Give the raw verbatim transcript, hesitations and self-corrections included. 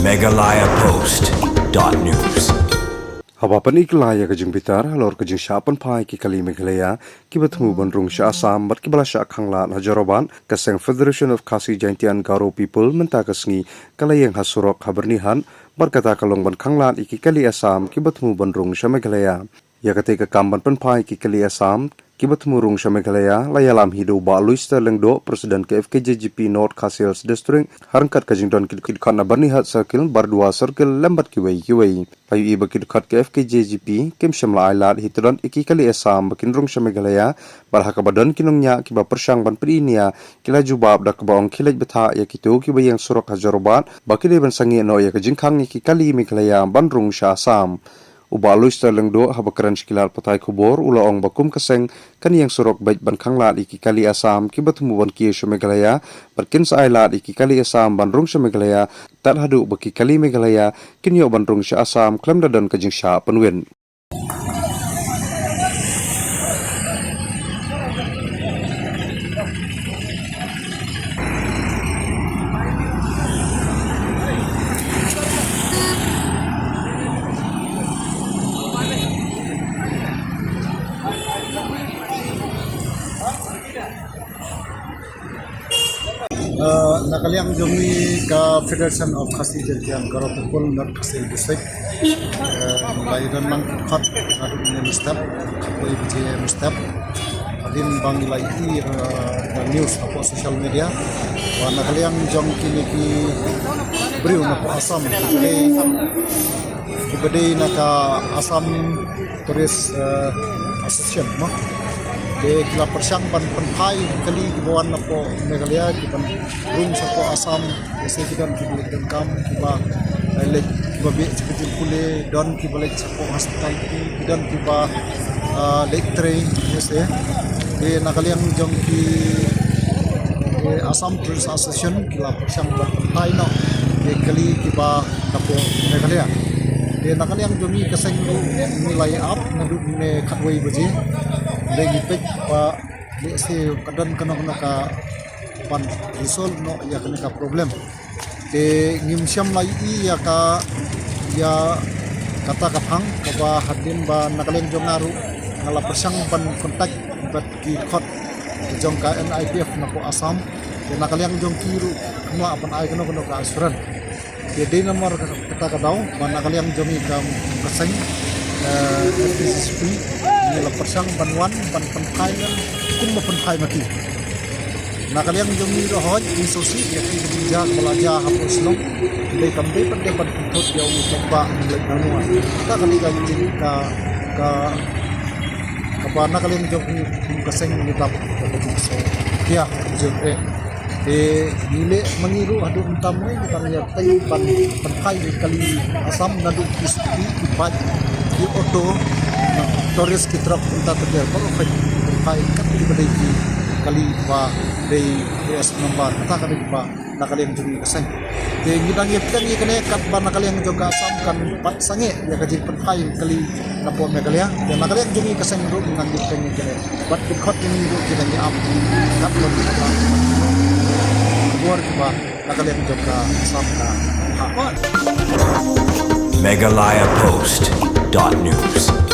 Meghalaya Post dot news. Haba pyni kylla ïa ka jingbitar halor ka jingshah pynphai ki kali Meghalaya kiba thmu ban rung sha Assam bad kiba la shah khanglad ha Jorabat, ka seng Federation of Khasi Jaintia and Garo People mynta ka sngi ka la ïeng ha surok ha Byrnihat bad kata ka long ban khanglad ïa ki kali Assam kiba thmu ban rung sha Meghalaya. Ïa katei ka kam ban pynphai ki kali Assam kiba thmu rung sha Meghalaya la ïalam hi da u Bah Luister Lyngdoh, President ka F K J G P North Khasi Hills District, ha ryngkat ka jingdon ki dkhot na Byrnihat Circle, Bardua Circle lem bad kiwei kiwei. La ïohi ba ki dkhot ka F K J G P kim shym la ailad hi to don ïa ki kali Assam ba kin rung sha Meghalaya bad ha kaba don ki nongñiah kiba pyrshang ban pyni nia ki la jubab da kaba ong khie leit bthah ïa kito kiba ïeng surok ha Jorabat ba ki dei ban sangeh noh ïa ka jingkhang ïa ki kali Meghalaya ban rung sha Assam. U Bah Luister Lyngdoh haba kren sha ki lad pathai khubor u la ong ba kum ka seng kan ïeng surok beit ban khanglad ïa ki kali Assam kiba thmu ban kiew sha Meghalaya bad kin sa ailad ïa ki kali Assam ban rung sha Meghalaya tad haduh ba ki kali Meghalaya kin ïoh ban rung sha Assam khlem da don ka jingshah pynwit. Uh, na ka liang jong ngi ka Federation of Khasi Jaintia and Garo People North Khasi District, uh, la ïadon lang ki dkhot haduh mynstep, khatwei baje mynstep. Hadien ba ngi la ïohi, uh, ka news hapoh social media ba na ka liang jong kine ki briew na ka Assam, ki, kiba dei na ka Assam Tourist, uh, Association mo. Te ki la pyrshang ban pynphai kali kiba wan napoh Meghalaya ki ban rung sha poh Assam. Jaisebi don kiba leit donkam kiba, eh, leit kiba beh sha ka jingpule, don kiba leit sha poh hospitality, ki don kiba, ah, leit trei, jaisebi. Te na ka liang jong ki, eh, Assam Tourist Association ki la pyrshang ban pynphai noh ïa ki kali kiba napoh Meghalaya. Te na ka liang jong ngi ka seng ruh ngi la ïa ap naduh mynne khatwei baje. Te ngi peit ba lehse ka don kano kano ka ban resolve noh ïa kane ka problem. Te ngim shym la ïohi ïa ka, ïa kata ka phang kaba hadien ba na ka liang jong nga ruh nga la pyrshang ban contact bad ki dkhot jong ka N I P F napoh Assam. Te na ka liang jong ki ruh kim lah ban ai kano kano ka assurance. Te dei namar kata ka daw ba na ka liang jong ngi ka, ka seng, eh, F K J G P ngi la pyrshang ban wan ban pynphai lem kumba pynphai ma ki. Na ka liang jong ngi ruh hooid ngi sngewsih ïa ki jingjia ba la jia hapoh Shillong. Dei kam dei pat dei ban pynthut ïa u paidbah ngi leit na nua. Kata ka dei ka jing ka, ka, kaba na ka liang jong ngi kum ka seng ngi dap ka jingpynthut ïa u. Te ngi leh ma ngi ruh haduh mynta mynne ngi dang ïa tei ban pynphai ïa ki kali Assam naduh ki scooty, ki bike, ki auto, na tourist, ki truck, mynta te baroh pynphai kat kiba dei ki kali ba dei A S number, kata ka dei ba na ka liang jong ngi ka seng. Te ngi dang ïa pdiang ïa kane katba na ka liang jong ka Assam kan pat sangeh ïa ka jingpynphai kali napoh Meghalaya. Te na ka liang jong ngi ka seng ruh ngi dang ïa pdiang ïa kane. Bad ki dkhot jong ngi ruh ki dang ïa ap katba ki ap. Bor kiba na ka liang jong ka Assam ka ha. Meghalaya Post dot news.